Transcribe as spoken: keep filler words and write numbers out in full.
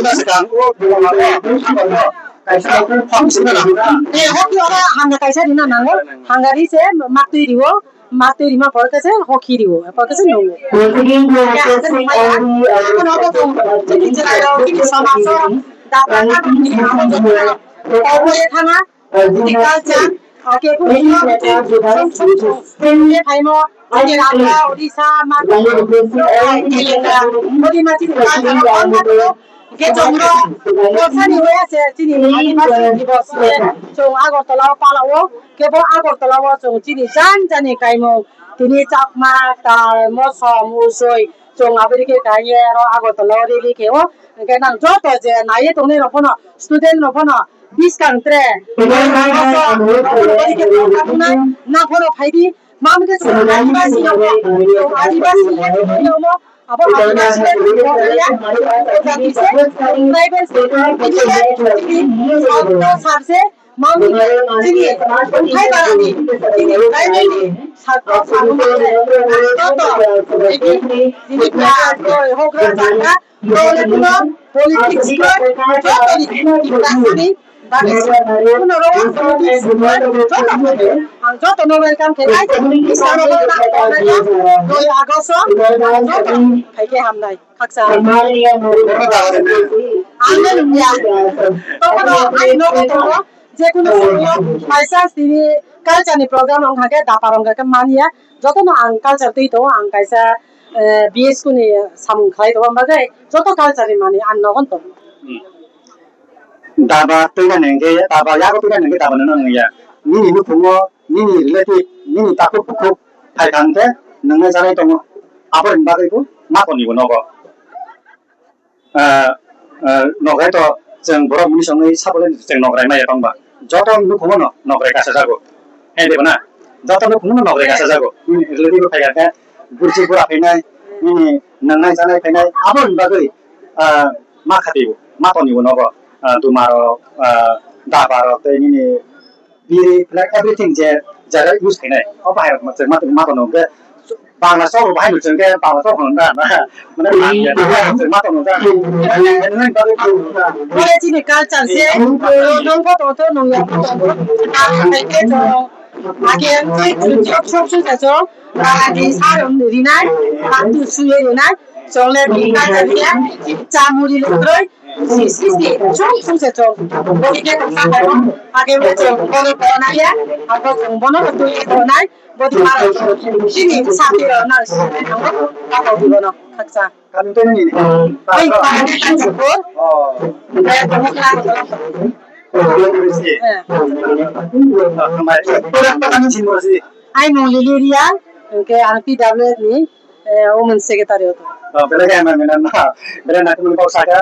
rina swkang o, kaisa kok phang sina nango. Eh, hoki oro hanga kaisa rina nango. Hanga ri se mak twi riwo, mak twi rima pore khe se hoki riwo, pore khe se nungo. Hanga ri maya, ano bo tong, chini chwrairok, chini somajo, data, ano chini somajo, tongwi thana, Agriculture, okay, kung sino, sung, sung, sung, sung, phaimo, Tripura, Odisha, Manipur, Odisha, Tripura, hwnkhe chwngno, Bosani waya se, chini Adibasi Divas se, chwng Agartala o palao, kebo Agartala o chwng chini jan jani kaimung, tini Chakma, Tal, Mosom, Usoi, chwng aboni khe kaiye aro Agartala o rally khe o, hwnkhe nang joto je naiye tongnai rok phano, student rok phano, Biskang tre. Naphoro phaidi. Mamke Adibasi yomo. Adibasi yomo. Abo ang national ni borok ya, o jati se, tribal se, bini ya, chini, chini, hai barani, chini, tribal ni, sakto, sakto, joto, chini, chini, hogra, jaga, politics, joto ni, Bagwi kuno rok ang joto no welcome khe nai. Isano bo na ko na ya. Doi August o joto khai khe hamnai. Khaksa. Ang le nung ya. Tokno ai no ko tongo. Je kuno songyo kaisa sini culture ni program wng kha khe dapar wng kha khe man ya. Joto no ang culture twi tongo, ang kaisa, eh, B S K ni samung khlai tongo. Bagwi joto culture ni manwi ang nogon tongo. Daba twi na nengke, daba yago twi na nengke daba nang ya. Nini nukhungo, nini relative, nini takhuk bukhuk phai kha hwnkhe nwngnai janai tongo. Aboni bagwi bo ma toni bo nogo. Ah, ah, nokrai to chwng borok muni songwi sapole chwng nokrai maya tongba. Joto nukhungo no nokrai kasajago. Hai de bana. Joto nukhungo no nokrai kasajago. Nini relative phai kha hwnkhe burchi bura phainai, nini nwngnai janai phainai. Aboni bagwi ah, ma khati bo, ma toni bo nogo, ah, duma rok, ah, daba rok, tei nini biri, like, everything je jara use khainai, o bahai rok ma, ma, ma tono hwnkhe Bangla sok rok bahai no chwng khe Bangla sok hono da, na? Mane Bangla sok ma tono da. Ore chini culture se, nong ko to to nong ya. Ake, sok sok sok sok. Rani sarum rinai, bantu suye rinai, chole rinai tania, chamuri loroi, si si si, chung chung se chung. Bodi ke kong sa kong, ake mo chung bono kong na ya, ako chung bono ko tu ye kong nai, bodi mara chung. Sini sapi ro na, sini nang, ako di bono, khaksa. Kami tu ni. Oi, kami kan campur. Oh. Eh, kamu kan. Eh. Ai mong Liliria, hwnkhe ang P W F ni, eh, women secretary oto. Oh, belai khe hambai mwnwi na. Belai naithok mwnwi kok sakha.